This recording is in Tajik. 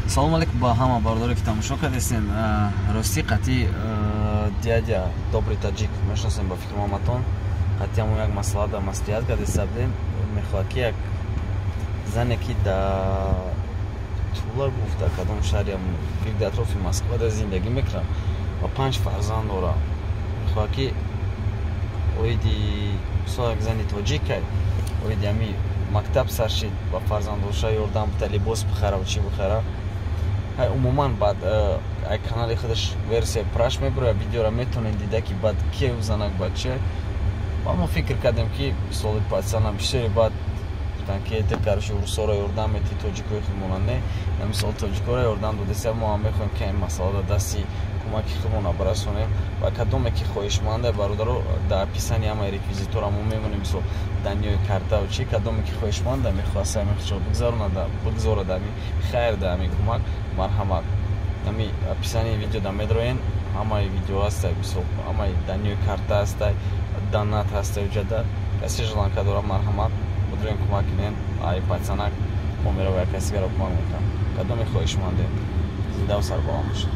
Салому алейкум ба ҳама бародаре, ки тамошо кардестен. Ростӣ, қатъи дядя Добрый Таҷик мешиносем, ба фикр муҳаммадтон, қатъи ҳамон як масъала да маслиҳат кардеста будем. Мехоҳад, ки як зане, ки да Тула гуфт, дар кадом шаҳри гирди атрофи Москва да зиндагӣ мекунад ва панҷ фарзанд дорад, мехоҳад, ки оиди, мисол, як зани тоҷикай, оиди ҳами мактаб сар шид, ба фарзандоша ёрдам бита, либос бихара, чӣ бихара. Ҳай, умуман, баъд ай канали худаш версия праш мебурояд, видеора метавонед дида, ки баъд ке занак бача. Ва мо фикр кардем, ки мисоли пацана бисёре баъд гуфтанд, ки ты, короче, урусоро ёрдам мети, тоҷикои худмона не. Мисол, тоҷикоро ёрдам додеса, мо ҳам мехоҳем, ки ин масъалада дасти кӯмаки худмона барасонем. Ва кадоме ки хоҳишманда, бародаро, дар описании ҳамаи реквизитора мо мемонем, мисол, данныеи картаву чи. Кадоме ки хоҳишманда, мехоҳад сами худшо бигзаронада, бигзорад ами хайр да ами кӯмак, марҳамат, ами описании видеода медроен, ҳамаи видео ҳастай, мисол, ҳамаи данныеи карта ҳастай, донат ҳастай уҷада. Касе желание дора, марҳамат, будроен, кӯмак кинен. Ай пацанак мо мерава, як касигаро кӯмак мекунам. Кадоме хоҳишманде, зиндаву сарбаланд бошед.